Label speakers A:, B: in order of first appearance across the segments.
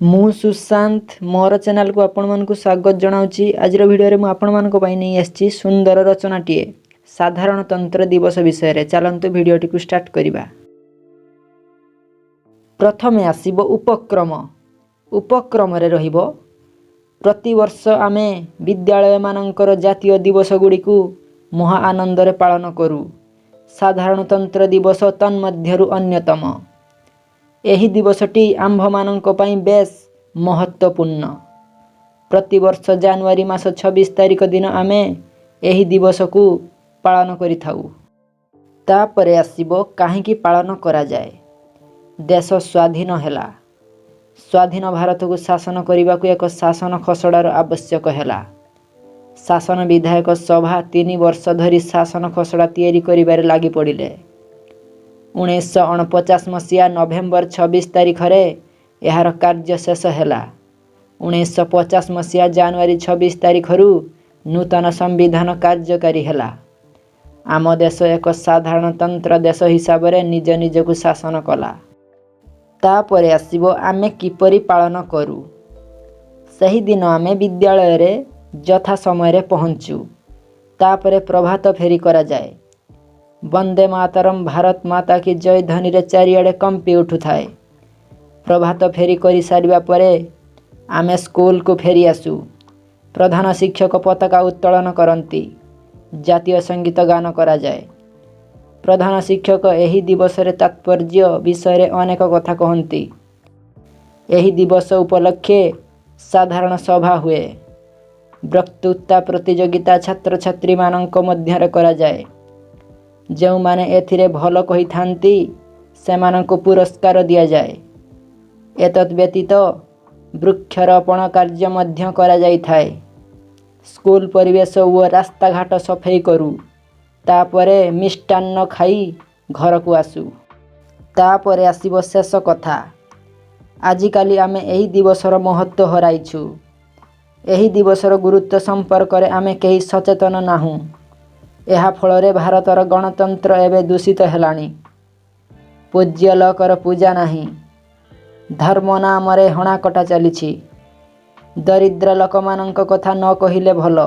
A: ମୁଁ ସୁଶାନ୍ତ, ମୋର ଚ୍ୟାନେଲକୁ ଆପଣମାନଙ୍କୁ ସ୍ୱାଗତ ଜଣାଉଛି। ଆଜିର ଭିଡ଼ିଓରେ ମୁଁ ଆପଣମାନଙ୍କ ପାଇଁ ନେଇ ଆସିଛି ସୁନ୍ଦର ରଚନାଟିଏ ସାଧାରଣତନ୍ତ୍ର ଦିବସ ବିଷୟରେ। ଚାଲନ୍ତୁ, ଭିଡ଼ିଓଟିକୁ ଷ୍ଟାର୍ଟ କରିବା। ପ୍ରଥମେ ଆସିବ ଉପକ୍ରମ। ଉପକ୍ରମରେ ରହିବ, ପ୍ରତିବର୍ଷ ଆମେ ବିଦ୍ୟାଳୟମାନଙ୍କର ଜାତୀୟ ଦିବସଗୁଡ଼ିକୁ ମହା ଆନନ୍ଦରେ ପାଳନ କରୁ। ସାଧାରଣତନ୍ତ୍ର ଦିବସ ତନ୍ମଧ୍ୟରୁ ଅନ୍ୟତମ। ଏହି ଦିବସଟି ଆମ୍ଭମାନଙ୍କ ପାଇଁ ବେଶ୍ ମହତ୍ତ୍ୱପୂର୍ଣ୍ଣ। ପ୍ରତିବର୍ଷ ଜାନୁଆରୀ ମାସ 26 ତାରିଖ ଦିନ ଆମେ ଏହି ଦିବସକୁ ପାଳନ କରିଥାଉ। ତାପରେ ଆସିବ, କାହିଁକି ପାଳନ କରାଯାଏ? ଦେଶ ସ୍ୱାଧୀନ ହେଲା। ସ୍ୱାଧୀନ ଭାରତକୁ ଶାସନ କରିବାକୁ ଏକ ଶାସନ ଖସଡ଼ାର ଆବଶ୍ୟକ ହେଲା। ଶାସନ ବିଧାୟକ ସଭା 3 ବର୍ଷ ଧରି ଶାସନ ଖସଡ଼ା ତିଆରି କରିବାରେ ଲାଗିପଡ଼ିଲେ। 1949 ମସିହା ନଭେମ୍ବର 26 ତାରିଖରେ ଏହାର କାର୍ଯ୍ୟ ଶେଷ ହେଲା। 1950 ମସିହା ଜାନୁଆରୀ 26 ତାରିଖରୁ ନୂତନ ସମ୍ବିଧାନ କାର୍ଯ୍ୟକାରୀ ହେଲା। ଆମ ଦେଶ ଏକ ସାଧାରଣତନ୍ତ୍ର ଦେଶ ହିସାବରେ ନିଜ ନିଜକୁ ଶାସନ କଲା। ତାପରେ ଆସିବ, ଆମେ କିପରି ପାଳନ କରୁ? ସେହିଦିନ ଆମେ ବିଦ୍ୟାଳୟରେ ଯଥା ସମୟରେ ପହଞ୍ଚୁ। ତାପରେ ପ୍ରଭାତ ଫେରି କରାଯାଏ। ବନ୍ଦେ ମାତରମ୍, ଭାରତ ମାତା କି ଜୟ ଧ୍ୱନିରେ ଚାରିଆଡ଼େ କମ୍ପି ଉଠୁଥାଏ। ପ୍ରଭାତ ଫେରି କରିସାରିବା ପରେ ଆମେ ସ୍କୁଲକୁ ଫେରି ଆସୁ। ପ୍ରଧାନ ଶିକ୍ଷକ ପତାକା ଉତ୍ତୋଳନ କରନ୍ତି। ଜାତୀୟ ସଙ୍ଗୀତ ଗାନ କରାଯାଏ। ପ୍ରଧାନ ଶିକ୍ଷକ ଏହି ଦିବସର ତାତ୍ପର୍ଯ୍ୟ ବିଷୟରେ ଅନେକ କଥା କହନ୍ତି। ଏହି ଦିବସ ଉପଲକ୍ଷେ ସାଧାରଣ ସଭା ହୁଏ। ବକ୍ତୃତା ପ୍ରତିଯୋଗିତା ଛାତ୍ରଛାତ୍ରୀମାନଙ୍କ ମଧ୍ୟରେ କରାଯାଏ। ଯେଉଁମାନେ ଏଥିରେ ଭଲ କହିଥାନ୍ତି, ସେମାନଙ୍କୁ ପୁରସ୍କାର ଦିଆଯାଏ। ଏତଦ୍ ବ୍ୟତୀତ ବୃକ୍ଷରୋପଣ କାର୍ଯ୍ୟ ମଧ୍ୟ କରାଯାଇଥାଏ। ସ୍କୁଲ ପରିବେଶ ଓ ରାସ୍ତାଘାଟ ସଫେଇ କରୁ। ତାପରେ ମିଷ୍ଟାନ୍ନ ଖାଇ ଘରକୁ ଆସୁ। ତାପରେ ଆସିବ ଶେଷ କଥା। ଆଜିକାଲି ଆମେ ଏହି ଦିବସର ମହତ୍ତ୍ୱ ହରାଇଛୁ। ଏହି ଦିବସର ଗୁରୁତ୍ୱ ସମ୍ପର୍କରେ ଆମେ କେହି ସଚେତନ ନାହୁଁ। ଏହା ଫଳରେ ଭାରତର ଗଣତନ୍ତ୍ର ଏବେ ଦୂଷିତ ହେଲାଣି। ପୂଜ୍ୟ ଲୋକର ପୂଜା ନାହିଁ। ଧର୍ମ ନାମରେ ହଣାକଟା ଚାଲିଛି। ଦରିଦ୍ର ଲୋକମାନଙ୍କ କଥା ନ କହିଲେ ଭଲ।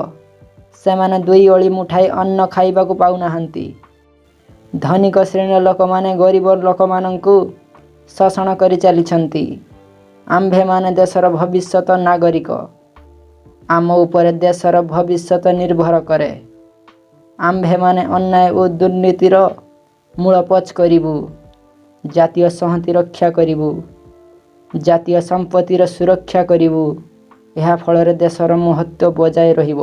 A: ସେମାନେ ଦୁଇ ଓଳି ମୁଠାଏ ଅନ୍ନ ଖାଇବାକୁ ପାଉନାହାନ୍ତି। ଧନିକ ଶ୍ରେଣୀର ଲୋକମାନେ ଗରିବ ଲୋକମାନଙ୍କୁ ଶୋଷଣ କରି ଚାଲିଛନ୍ତି। ଆମ୍ଭେମାନେ ଦେଶର ଭବିଷ୍ୟତ ନାଗରିକ। ଆମ ଉପରେ ଦେଶର ଭବିଷ୍ୟତ ନିର୍ଭର କରେ। ଆମ୍ଭେମାନେ ଅନ୍ୟାୟ ଓ ଦୁର୍ନୀତିର ମୂଳପୋଛ କରିବୁ। ଜାତୀୟ ସଂହତି ରକ୍ଷା କରିବୁ। ଜାତୀୟ ସମ୍ପତ୍ତିର ସୁରକ୍ଷା କରିବୁ। ଏହା ଫଳରେ ଦେଶର ମହତ୍ତ୍ୱ ବଜାୟ ରହିବ।